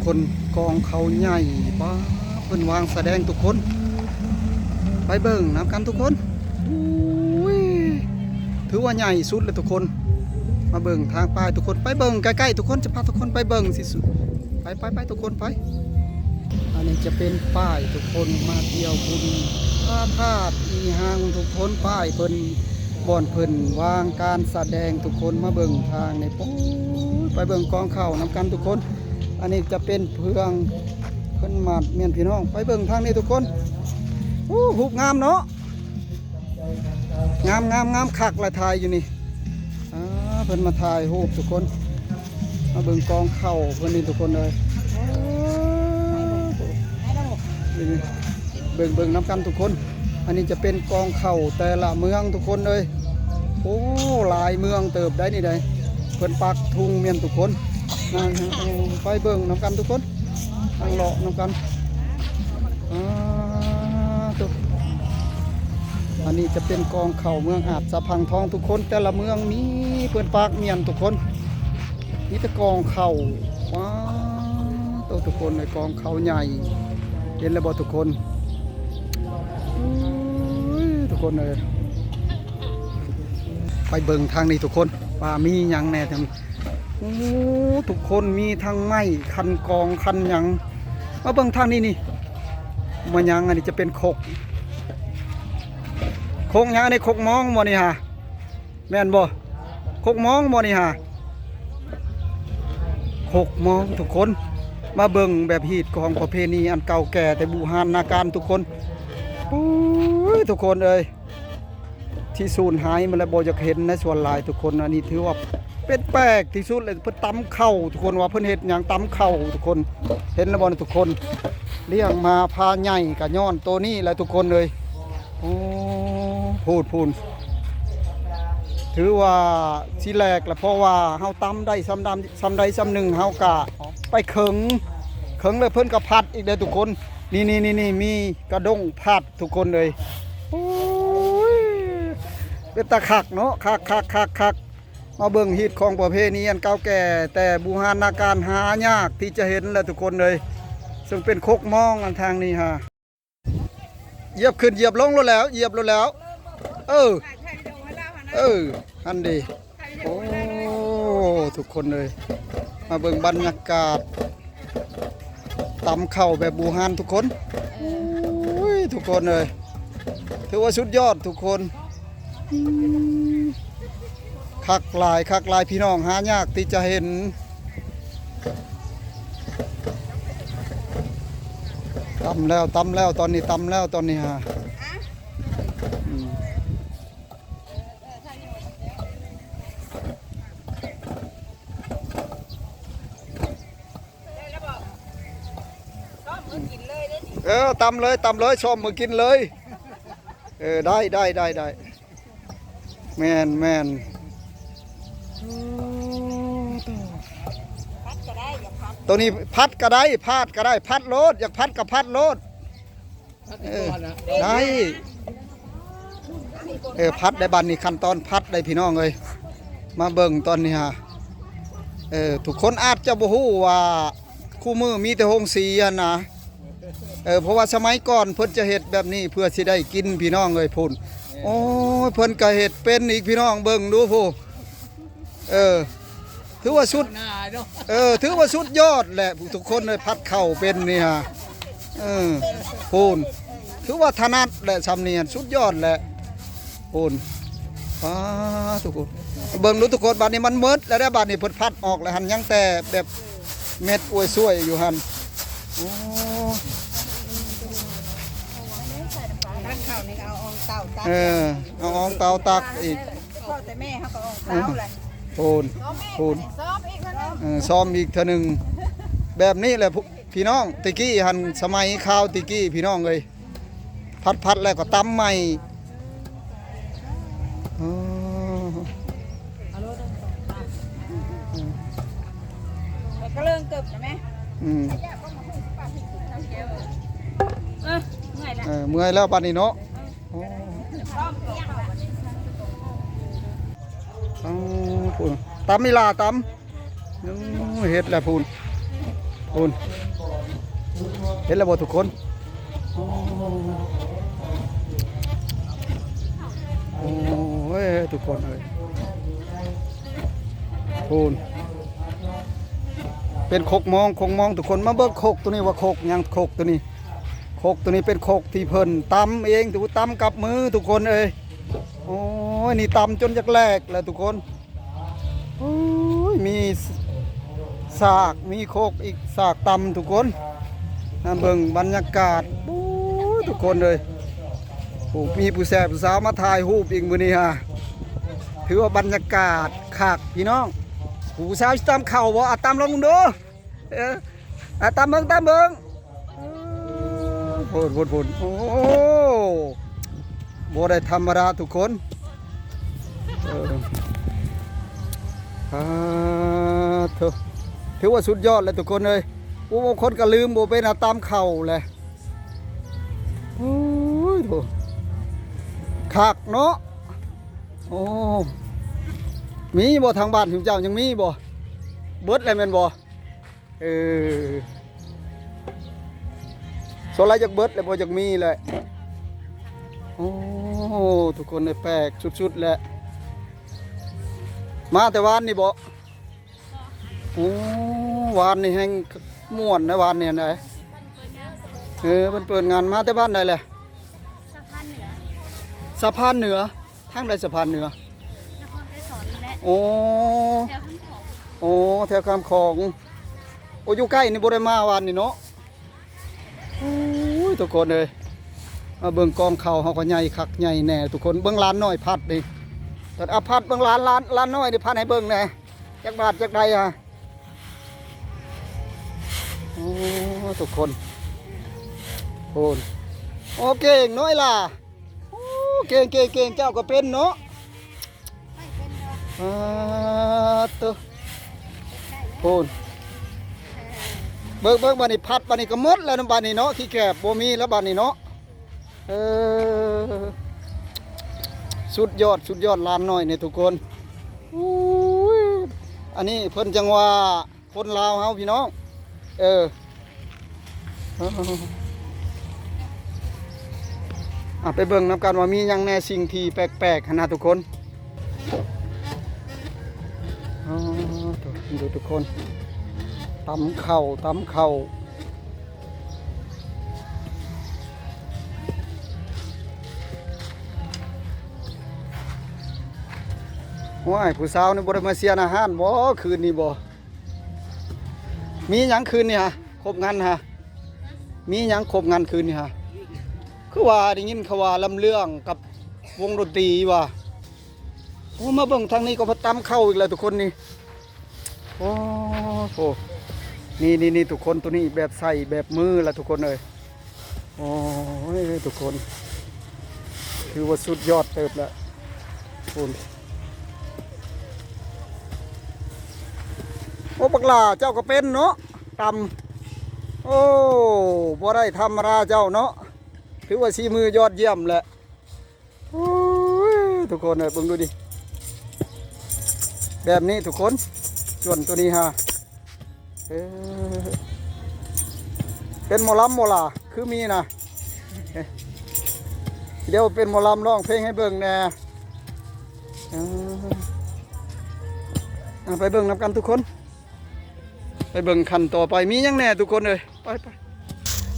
ຄົນ ກອງເຂົ້າໃຫຍ່ ປ້າ ເພິ່ນວາງສະແດງທຸກຄົນ ໄປເບິ່ງນຳກັນທຸກຄົນ. ໂອ້ຍ ຖືວ່າໃຫຍ່ສຸດແລ້ວທຸກຄົນ. ມາເບິ່ງທາງປ້າຍທຸກຄົນ ໄປເບິ່ງໃກ້ໆ ທຸກຄົນ ຈະພາທຸກຄົນໄປເບິ່ງຊິສຸດ. ໄປໆໆ ທຸກຄົນໄປ. ອັນນີ້ຈະເປັນປ້າຍທຸກຄົນ ມາທ່ຽວບຸນພະທາດອີ່ຫຍັງທຸກຄົນ ປ້າຍເພິ່ນ ບ່ອນເພິ່ນວາງການສະແດງທຸກຄົນ. ມາເບິ່ງທາງນີ້ ໂອ້ຍ ໄປເບິ່ງກອງເຂົ້ານຳກັນທຸກຄົນ. ອັນນີ້ຈະເປັນເຟືອງ ເພິ່ນມັດແມ່ນພີ່ນ້ອງ. ໄປເບິ່ງທາງນີ້ທຸກຄົນ. ໂອ້ ຮູບງາມເນາະ ງາມໆໆ ຄັກລະຖ່າຍຢູ່ນີ້. ອ່າ ເພິ່ນມາຖ່າຍຮູບທຸກຄົນ. ມາເບິ່ງກອງເຂົ້າເພິ່ນນີ້ທຸກຄົນເອີຍ. ນີ້ ເບິ່ງ ເບິ່ງນຳກັນທຸກຄົນ. ອັນນີ້ຈະເປັນກອງເຂົ້າແຕ່ລະເມືອງທຸກຄົນເອີຍ. ໂອ້ ຫຼາຍເມືອງເຕີບໄດ໋ນີ້ໄດ໋ ເພິ່ນປັກທຸງແມ່ນທຸກຄົນ. ນະ ໄປເບິ່ງນຳກັນທຸກຄົນ ນັ່ງເລາະນຳກັນ. ອ່າ ໂຕ ອັນນີ້ຈະເປັນກອງເຂົ້າເມືອງອາດສະພັງທອງທຸກຄົນ. ແຕ່ລະເມືອງມີເພິ່ນປາກມ້ຽນທຸກຄົນ ມີແຕ່ກອງເຂົ້າ. ວ້າ ໂຕ ທຸກຄົນເອີຍ ກອງເຂົ້າໃຫຍ່ ເຫັນແລ້ວບໍ່ທຸກຄົນ? ໂອ້ຍ ທຸກຄົນເອີຍ ໄປເບິ່ງທາງນີ້ທຸກຄົນ ວ່າມີຫຍັງແດ່. ໂອ້ ທຸກຄົນ ມີທັງໄມ້ຄັນກອງຄັນຫຍັງ. ມາເບິ່ງທາງນີ້ນີ້ ມາຫຍັງ? ອັນນີ້ຈະເປັນຄົກ ຄົກຫຍັງ? ອັນນີ້ຄົກມອງບໍ່ນີ້ຫາ? ແມ່ນບໍ່? ຄົກມອງບໍ່ນີ້ຫາ? ຄົກມອງທຸກຄົນ. ມາເບິ່ງແບບຮີດຄອງປະເພນີອັນເກົ່າແກ່ແຕ່ບູຮານນາການທຸກຄົນ. ໂອ້ຍ ທຸກຄົນເອີຍ ທີ່ສູນຫາຍມາແລ້ວ ບໍ່ຢາກເຫັນໃນສ່ວນຫຼາຍທຸກຄົນ. ອັນນີ້ຖືວ່າເປັນແປກທີ່ສຸດເລີຍ ເພິ່ນຕຳເຂົ້າທຸກຄົນ. ວ່າເພິ່ນເຮັດຫຍັງ? ຕຳເຂົ້າທຸກຄົນ. ເຫັນແລ້ວບໍ່ທຸກຄົນ? ລ້ຽງມາພາໃຫຍ່ກະຍ້ອນໂຕນີ້ແຫຼະທຸກຄົນເອີຍ. ໂອ້ ພູ້ນໆ ຖືວ່າຊິແຫຼກລະ ເພາະວ່າເຮົາຕຳໄດ້ຊ່ຳໃດຊ່ຳໜຶ່ງ ເຮົາກະໄປເຄິ່ງ ເຄິ່ງແລ້ວເພິ່ນກະຜັດອີກເດ້ທຸກຄົນ. ນີ້ໆໆ ມີກະດ້ງຜັດ ທຸກຄົນເອີຍ. ໂອ້ຍ ເປັນຕາຄັກເນາະ ຄັກໆໆໆ. ມາເບິ່ງຮີດຄອງປະເພນີອັນເກົ່າແກ່ແຕ່ບູຮານນາການ ຫາຍາກທີ່ຈະເຫັນແຫຼະທຸກຄົນເອີຍ. ເຊິ່ງເປັນຄົກມອງອັນທາງນີ້ຫາ ຢຽບຂຶ້ນຢຽບລົງໂລດແລ້ວ ຢຽບໂລດແລ້ວ. ເອີ ເອີ ຫັ້ນເດ. ໂອ້ ທຸກຄົນເອີຍ ມາເບິ່ງບັນຍາກາດຕຳເຂົ້າແບບບູຮານທຸກຄົນ. ໂອ້ຍ ທຸກຄົນເອີຍ ຖືວ່າສຸດຍອດທຸກຄົນ. ຄັກຫຼາຍ ຄັກຫຼາຍພີ່ນ້ອງ ຫາຍາກທີ່ຈະເຫັນ. ຕຳແລ້ວ ຕຳແລ້ວ ຕອນນີ້ຕຳແລ້ວ ຕອນນີ້ຫາ ອືມ. ເອີ ຕຳເລີຍ ຕຳເລີຍ ຊ້ອມມື້ກິນເລີຍ. ເອີ ໄດ້ ໄດ້ ໄດ້ ໄດ້ ແມ່ນ ແມ່ນ. ໂຕນີ້ຜັດກະໄດ້ ພາດກະໄດ້ ຜັດໂລດ ຢາກຜັດກະຜັດໂລດ. ເອີ ໄດ້ ເອີ ຜັດໄດ້ ບັດນີ້ຂັ້ນຕອນຜັດໄດ້ພີ່ນ້ອງເອີຍ. ມາເບິ່ງຕອນນີ້ຫາ ເອີ ທຸກຄົນອາດຈະບໍ່ຮູ້ວ່າຄູ່ມື້ມີແຕ່ໂຮງສີຫັ້ນນະ. ເອີ ເພາະວ່າສະໄໝກ່ອນເພິ່ນຈະເຮັດແບບນີ້ເພື່ອຊິໄດ້ກິນພີ່ນ້ອງເອີຍ. ພຸ້ນ ໂອ້ຍ ເພິ່ນກະເຮັດເປັນອີກພີ່ນ້ອງ ເບິ່ງດູພຸ້ນ. ເອີ ຖືວ່າສຸດ ເອີ ຖືວ່າສຸດຍອດແຫຼະທຸກຄົນເອີຍ ຜັດເຂົ້າເປັນນີ້ຫາ. ເອີ ພຸ້ນ ຖືວ່າຖະໜັດແຫຼະ ຊ່ຳນີ້ຫັ້ນສຸດຍອດແຫຼະ. ພຸ້ນ ປ້າ ທຸກຄົນ ເບິ່ງດູທຸກຄົນ ບັດນີ້ມັນໝົດແລ້ວເດ້. ບັດນີ້ເພິ່ນຜັດອອກແລ້ວຫັ້ນ ຍັງແຕ່ແບບເມັດອວຍຊ່ວຍຢູ່ຫັ້ນ. ໂອ້ ຕັກເຂົ້ານີ້ກະເອົາອອງເຕົາຕັກ ເອີ ເອົາອອງເຕົາຕັກອີກ. ພໍ່ແຕ່ແມ່ເຮົາກະອອງເຕົາແຫຼະ. ພຸ້ນ ພຸ້ນ ຊ້ອມອີກເທື່ອໜຶ່ງ ເອີ ຊ້ອມອີກເທື່ອໜຶ່ງ. ແບບນີ້ແຫຼະ ພີ່ນ້ອງ ແຕ່ກີ້ຫັ້ນ ສະໄໝຄາວແຕ່ກີ້ພີ່ນ້ອງເອີຍ ຜັດໆ ແລ້ວກໍຕຳໃໝ່. ເອີ ກະເລີງເກີບນະແມ່. ອືມ ເອີ ເມື່ອຍແລ້ວ ເອີ ເມື່ອຍແລ້ວບັດນີ້ເນາະ. ໂອ້ ເອົາ ພຸ້ນ ຕຳອີ່ຫຼ້າ ຕຳ. ໂອ້ ເຮັດແລ້ວພຸ້ນ. ພຸ້ນ ເຫັນແລ້ວບໍ່ທຸກຄົນ? ໂອ້ຍ ທຸກຄົນເອີຍ ພຸ້ນ ເປັນຄົກມອງ ຄົກມອງ ທຸກຄົນ ມາເບິ່ງຄົກໂຕນີ້ວ່າຄົກຫຍັງ ຄົກໂຕນີ້ ຄົກໂຕນີ້ເປັນຄົກທີ່ເພິ່ນຕຳເອງ ຕຳກັບມື ທຸກຄົນເອີຍ. ໂອ້ຍ ນີ້ຕຳຈົນຢາກແຫຼກແລ້ວທຸກຄົນ. ໂອ້ຍ ມີສາກ ມີຄົກອີກ ສາກຕຳທຸກຄົນ. ມາເບິ່ງບັນຍາກາດ ໂອ້ຍ ທຸກຄົນເອີຍ ໂອ້ ມີຜູ້ແຊບຜູ້ສາວມາຖ່າຍຮູບອີກມື້ນີ້ຮະ. ຖືວ່າບັນຍາກາດຄັກພີ່ນ້ອງ. ຜູ້ສາວຊິຕຳເຂົ້າບໍ່? ອາ ຕຳລອງເບິ່ງດູ. ເອີ ອາ ຕຳເບິ່ງ ຕຳເບິ່ງ. ເອີ ໂພດ ໂພດ ໂພດ. ໂອ້ ບໍ່ໄດ້ທຳມະດາທຸກຄົນ. ເອີ ອາ ໂທ້ ຖືວ່າສຸດຍອດແລ້ວທຸກຄົນເອີຍ. ຜູ້ບາງຄົນກໍລືມບໍ່ເປັນ ອາ ຕຳເຂົ້າແຫຼະ. ໂອ້ຍ ໂທ້ ຄັກເນາະ. ໂອ້ ມີບໍ່ທາງບ້ານຊຸມເຈົ້າ ຍັງມີບໍ່? ເບິດແລ້ວແມ່ນບໍ່? ເອີ ສ່ວນຫຼາຍຢາກເບິດແລ້ວ ບໍ່ຢາກມີແຫຼະ. ໂອ້ ທຸກຄົນເອີຍ ແປກສຸດໆແຫຼະ. ມາແຕ່ວານນີ້ບໍ? ໂອ້ ວານນີ້ແຮ່ງມ່ວນນະ ວານນີ້ນະ. ເອີ ເພິ່ນເປີດງານ. ມາແຕ່ບ້ານໃດແຫຼະ? ສະພານເໜືອ. ສະພານເໜືອ? ທາງໃດສະພານເໜືອ? ນະຄອນໄກສອນນີ້ແຫຼະ. ໂອ້ ແຖວຄຳຂອງ. ໂອ້ ແຖວຄຳຂອງ. ໂອ້ ຢູ່ໃກ້ນີ້ ບໍ່ໄດ້ມາວານນີ້ເນາະ. ໂອ້ຍ ທຸກຄົນເອີຍ ມາເບິ່ງກອງເຂົ້າເຮົາກໍໃຫຍ່ຄັກໃຫຍ່ແນ່ທຸກຄົນ. ເບິ່ງຫຼານນ້ອຍພັດນີ້ ອາ ພັດເບິ່ງຫຼານ ຫຼານ ຫຼານນ້ອຍນີ້ ພັດໃຫ້ເບິ່ງແນ່ ຈັກບາດຈັກໃດຮະ. ໂອ້ ທຸກຄົນ ໂອ້ ໂອ້ ເກັ່ງນ້ອຍຫຼ້າ. ໂອ້ ເກັ່ງ ເກັ່ງ ເກັ່ງ ເຈົ້າກໍເປັນເນາະ. ອາ ໂຕ ໂພດ ເບິ່ງ ເບິ່ງ ບາດນີ້ພັດ ບາດນີ້ກໍໝົດແລ້ວນະ ບາດນີ້ເນາະ ຂີ້ແກບບໍ່ມີແລ້ວບາດນີ້ເນາະ. ເອີ ສຸດຍອດ ສຸດຍອດ ຫຼານນ້ອຍນີ້ທຸກຄົນ. ໂອ້ຍ ອັນນີ້ເພິ່ນຈັ່ງວ່າ ຄົນລາວເຮົາພີ່ນ້ອງ ເອີ ເອົາໄປເບິ່ງນຳກັນວ່າມີຫຍັງແນ່ ສິ່ງທີ່ແປກໆຫັ້ນນະທຸກຄົນ. ອໍ ໂທ້ ເບິ່ງດູທຸກຄົນ ຕຳເຂົ້າ ຕຳເຂົ້າ. ໂອ້ຍ ຜູ້ສາວນີ້ບໍ່ໄດ້ມາຊຽນອາຫານບໍ ຄືນນີ້ບໍ? ມີຫຍັງຄືນນີ້ຫະ? ຄົບງັນຫະ? ມີຫຍັງຄົບງັນຄືນນີ້ຫະ? ຄືວ່າໄດ້ຍິນເຂົາວ່າລຳເລື່ອງກັບວົງດົນຕີວ່າ. ໂອ້ ມາເບິ່ງທາງນີ້ກໍມາຕຳເຂົ້າອີກແລ້ວທຸກຄົນນີ້. ໂອ້ໂຫ ນີ້ໆໆ ທຸກຄົນ ໂຕນີ້ແບບໃສ່ແບບມືລະທຸກຄົນເອີຍ. ໂອ້ຍ ທຸກຄົນ ຖືວ່າສຸດຍອດເຕີບລະພຸ້ນ. ໂອ້ ບັກຫຼ້າເຈົ້າກໍເປັນເນາະ ຕຳ. ໂອ້ ບໍ່ໄດ້ທຳມະດາເຈົ້າເນາະ ຖືວ່າສີມືຍອດຢ້ຽມແຫຼະ. ໂອ້ຍ ທຸກຄົນເອີຍ ເບິ່ງດູດິ ແບບນີ້ທຸກຄົນ. ສ່ວນໂຕນີ້ຫາ ເອີ ເປັນໝໍລຳບໍ່ລະ? ຄືມີນະ ເອີ ດຽວເປັນໝໍລຳຮ້ອງເພງໃຫ້ເບິ່ງແດ່. ເອີ ເອົາໄປເບິ່ງນຳກັນທຸກຄົນ ໄປເບິ່ງຂັ້ນຕໍ່ໄປ ມີຫຍັງແດ່ທຸກຄົນເອີຍ. ໄປ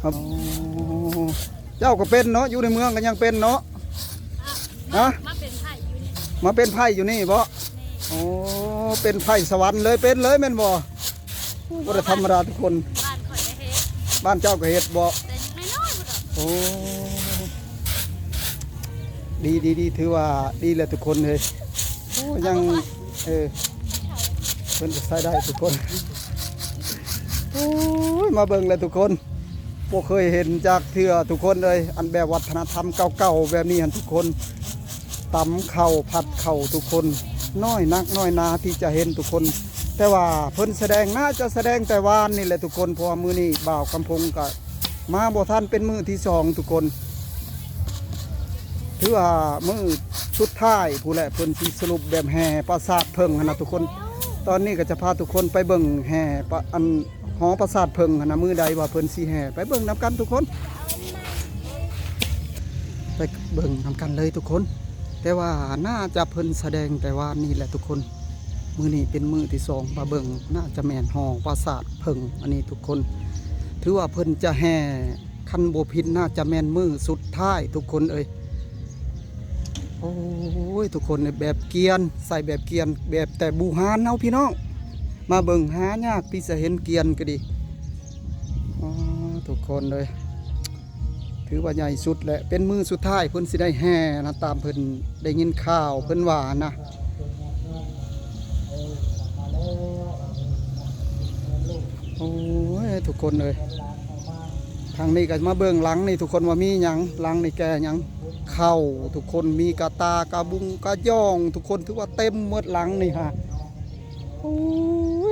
ໆ ຄັບ ໂອ້ ເຈົ້າກໍເປັນເນາະ ຢູ່ໃນເມືອງກໍຍັງເປັນເນາະ. ຮະ ມາເປັນໄພ້ຢູ່ນີ້ ມາເປັນໄພ້ຢູ່ນີ້ບໍ? ໂອ້ ເປັນໄພ້ສະຫວັນເລີຍ ເປັນເລີຍແມ່ນບໍ່? ບໍ່ໄດ້ທຳມະດາທຸກຄົນ. ບ້ານຂ້ອຍກໍເຮັດ ບ້ານເຈົ້າກໍເຮັດບໍ? ແຕ່ຍັງນ້ອຍໆພຸ້ນດອກ. ໂອ້ ດີໆໆ ຖືວ່າດີແຫຼະທຸກຄົນເອີຍ. ໂອ້ ຍັງ ເອີ ເພິ່ນກໍໃຊ້ໄດ້ທຸກຄົນ. ໂອ້ຍ ມາເບິ່ງແຫຼະທຸກຄົນ ບໍ່ເຄີຍເຫັນຈັກເທື່ອທຸກຄົນເອີຍ ອັນແບບວັດທະນະທຳເກົ່າໆແບບນີ້ຫັ້ນທຸກຄົນ. ຕຳເຂົ້າ ຜັດເຂົ້າທຸກຄົນ ນ້ອຍນັກນ້ອຍໜາທີ່ຈະເຫັນທຸກຄົນ. ແຕ່ວ່າເພິ່ນສະແດງ ໜ້າຈະສະແດງແຕ່ວານນີ້ແຫຼະທຸກຄົນ ເພາະວ່າມື້ນີ້ບ່າວຄຳພົງກະ ມາບໍ່ທັນ ເປັນມື້ທີສອງທຸກຄົນ. ຖືວ່າມື້ສຸດທ້າຍພຸ້ນແຫຼະ ເພິ່ນຊິສະຫຼຸບແບບແຫ່ປາສາດເຜິ້ງຫັ້ນນະທຸກຄົນ. ຕອນນີ້ກໍຈະພາທຸກຄົນໄປເບິ່ງແຫ່ປາ ອັນ ຫໍປາສາດເຜິ້ງຫັ້ນນະ ມື້ໃດວ່າເພິ່ນຊິແຫ່ ໄປເບິ່ງນຳກັນທຸກຄົນ ໄປເບິ່ງນຳກັນເລີຍທຸກຄົນ. ແຕ່ວ່າໜ້າຈະເພິ່ນສະແດງແຕ່ວານນີ້ແຫຼະທຸກຄົນ. ມື້ນີ້ເປັນມື້ທີສອງ ມາເບິ່ງ ໜ້າຈະແມ່ນຫໍປາສາດເຜິ້ງອັນນີ້ທຸກຄົນ. ຖືວ່າເພິ່ນຈະແຫ່ ຄັນບໍ່ຜິດໜ້າຈະແມ່ນມື້ສຸດທ້າຍທຸກຄົນເອີຍ. ໂອ້ຍ ທຸກຄົນ ແບບກຽນ ໃສ່ແບບກຽນ ແບບແຕ່ບູຮານເຮົາພີ່ນ້ອງ. ມາເບິ່ງ ຫາຍາກທີ່ຈະເຫັນກຽນກໍດີ. ອໍ ທຸກຄົນເອີຍ ຖືວ່າໃຫຍ່ສຸດແຫຼະ ເປັນມື້ສຸດທ້າຍເພິ່ນຊິໄດ້ແຫ່ນະ ຕາມເພິ່ນໄດ້ຍິນຂ່າວເພິ່ນວ່ານະ. ໂອ້ຍ ທຸກຄົນເອີຍ ທາງນີ້ກໍມາເບິ່ງຫຼັງນີ້ທຸກຄົນ ວ່າມີຫຍັງ ຫຼັງນີ້ແກ່ຫຍັງ ເຂົ້າທຸກຄົນ ມີກະຕ່າກະບຸງກະຢອງທຸກຄົນ ຖືວ່າເຕັມໝົດຫຼັງນີ້ຫາ. ໂອ້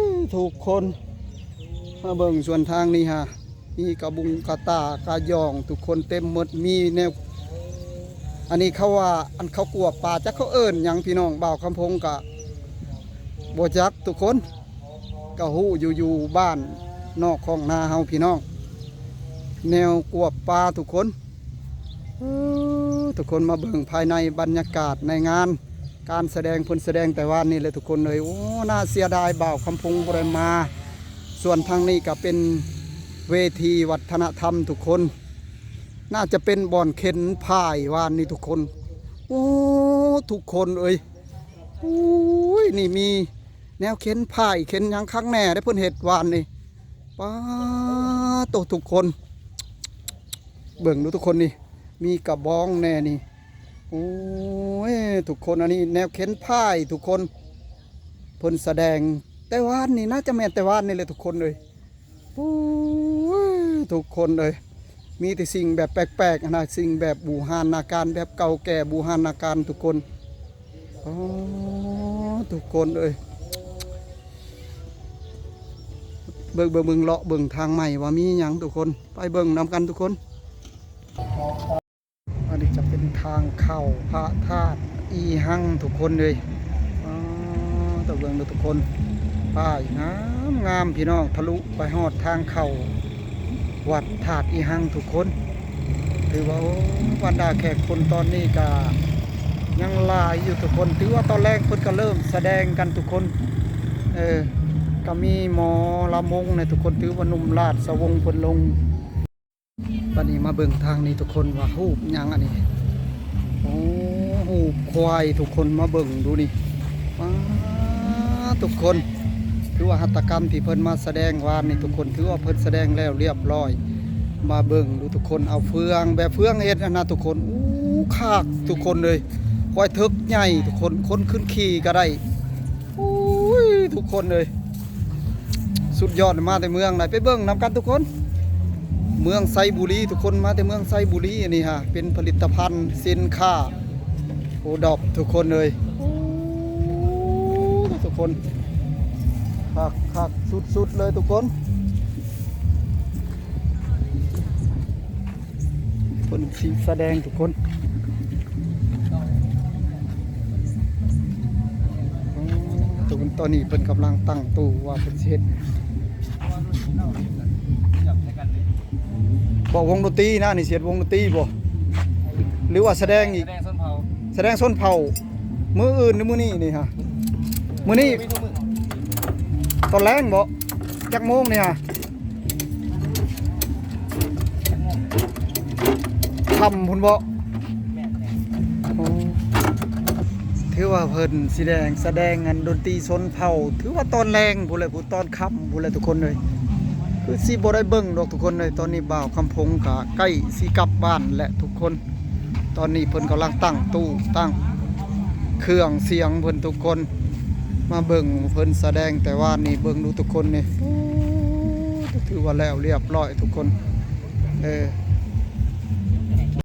ຍ ທຸກຄົນ ມາເບິ່ງສ່ວນທາງນີ້ຫາ ມີກະບຸງກະຕ່າກະຢອງທຸກຄົນເຕັມໝົດ ມີແນວ ອັນນີ້ເຂົາວ່າ ອັນເຂົາກວບປາ ຈັກເຂົາເອີ້ນຫຍັງພີ່ນ້ອງ ບ່າວຄຳພົງກະບໍ່ຈັກທຸກຄົນ ກະຮູ້ຢູ່ ຢູ່ບ້ານນອກຂອງນາເຮົາພີ່ນ້ອງ ແນວກວບປາທຸກຄົນ. ເອີ ທຸກຄົນມາເບິ່ງພາຍໃນບັນຍາກາດໃນງານ ການສະແດງ ເພິ່ນສະແດງແຕ່ວານນີ້ແຫຼະທຸກຄົນເອີຍ. ໂອ້ ໜ້າເສຍດາຍ ບ່າວຄຳພົງບໍ່ໄດ້ມາ. ສ່ວນທາງນີ້ກໍເປັນເວທີວັດທະນະທຳທຸກຄົນ ໜ້າຈະເປັນບ່ອນເຂັນພາຍວານນີ້ທຸກຄົນ. ໂອ້ ທຸກຄົນເອີຍ ໂອ້ຍ ນີ້ມີແນວເຂັນພາຍເຂັນຫຍັງຄັກແນ່ເດ້ ເພິ່ນເຮັດວານນີ້. ປາໂຕ ທຸກຄົນ ເບິ່ງດູທຸກຄົນນີ້ ມີກະບອງແນ່ນີ້. ໂອ້ຍ ທຸກຄົນ ອັນນີ້ແນວເຂັນພາຍທຸກຄົນ ເພິ່ນສະແດງແຕ່ວານນີ້ ໜ້າຈະແມ່ນແຕ່ວານນີ້ແຫຼະທຸກຄົນເອີຍ. ໂອ້ຍ ທຸກຄົນເອີຍ ມີແຕ່ສິ່ງແບບແປກໆຫັ້ນນະ ສິ່ງແບບບູຮານາການ ແບບເກົ່າແກ່ບູຮານາການທຸກຄົນ. ອໍ ທຸກຄົນເອີຍ ເບິ່ງ ເບິ່ງ ເບິ່ງ ເລາະເບິ່ງທາງໃໝ່ວ່າມີຫຍັງທຸກຄົນ ໄປເບິ່ງນຳກັນທຸກຄົນ. ອັນນີ້ຈະເປັນທາງເຂົ້າພະທາດອີຮັງທຸກຄົນເອີຍ. ອໍ ຕະເບິ່ງເດີທຸກຄົນ ປ້າຍງາມໆ ພີ່ນ້ອງ ທະລຸໄປຮອດທາງເຂົ້າ ວັດທາດອີຮັງທຸກຄົນ. ຖືວ່າ ໂອ້ ບັນດາແຂກຄົນຕອນນີ້ກະຍັງຫຼາຍຢູ່ທຸກຄົນ ຖືວ່າຕອນແລງເພິ່ນກະເລີ່ມສະແດງກັນທຸກຄົນ. ເອີ ກະມີໝໍລຳວົງໃນທຸກຄົນ ຖືວ່າໜຸ່ມລາຊະວົງເພິ່ນລົງ. ບັດນີ້ມາເບິ່ງທາງນີ້ທຸກຄົນວ່າຮູບຫຍັງອັນນີ້. ໂອ້ ຮູບຄວາຍທຸກຄົນ ມາເບິ່ງດູນີ້. ປາ ທຸກຄົນ ຄືວ່າຫັດຖະກຳທີ່ເພິ່ນມາສະແດງວານນີ້ທຸກຄົນ ຖືວ່າເພິ່ນສະແດງແລ້ວລຽບລ້ອຍ. ມາເບິ່ງດູທຸກຄົນ ເອົາເຟືອງ ແບບເຟືອງເຮັດຫັ້ນນະທຸກຄົນ. ໂອ້ ຄັກທຸກຄົນເອີຍ ຄວາຍເຖິກໃຫຍ່ທຸກຄົນ ຄົນຂຶ້ນຂີ່ກະໄດ້. ໂອ້ຍ ທຸກຄົນເອີຍ ສຸດຍອດ ມາແຕ່ເມືອງໃດ ໄປເບິ່ງນຳກັນທຸກຄົນ. ເມືອງໄຊບູລີທຸກຄົນ ມາແຕ່ເມືອງໄຊບູລີ. ອັນນີ້ຫາເປັນຜະລິດຕະພັນສິນຄ້າໂອດອບທຸກຄົນເອີຍ. ໂອ້ ທຸກຄົນ ຄັກໆ ສຸດໆເລີຍທຸກຄົນ. ເພິ່ນຊິສະແດງທຸກຄົນ. ໂອ້ ທຸກຄົນ ຕອນນີ້ເພິ່ນກຳລັງຕັ້ງຕູ້ວ່າເພິ່ນຊິເຮັດ ບໍ່ ວົງດົນຕີນະ ນີ້ຊິເຮັດວົງດົນຕີບໍ່ ຫຼືວ່າສະແດງອີກ? ສະແດງຊົນເຜົ່າ ສະແດງຊົນເຜົ່າ ມື້ອື່ນຫຼືມື້ນີ້ນີ້ຫາ? ມື້ນີ້ ມີທຸກມື້ ຕອນແລງບໍ່? ຈັກໂມງນີ້ຫາ? ຄ່ຳພຸ້ນບໍ່? ໂອ້ ຖືວ່າເພິ່ນຊິແດງ ສະແດງອັນດົນຕີຊົນເຜົ່າ ຖືວ່າຕອນແລງພຸ້ນແຫຼະ ຕອນຄ່ຳພຸ້ນແຫຼະທຸກຄົນເອີຍ. ຄືຊິບໍ່ໄດ້ເບິ່ງດອກທຸກຄົນເອີຍ. ຕອນນີ້ບ່າວຄຳພົງກະໃກ້ຊິກັບບ້ານແຫຼະທຸກຄົນ. ຕອນນີ້ເພິ່ນກຳລັງຕັ້ງຕູ້ ຕັ້ງເຄື່ອງສຽງເພິ່ນທຸກຄົນ. ມາເບິ່ງເພິ່ນສະແດງແຕ່ວານນີ້ ເບິ່ງດູທຸກຄົນນີ້. ໂອ້ ຖືວ່າແລ້ວລຽບລ້ອຍທຸກຄົນ ເອີ.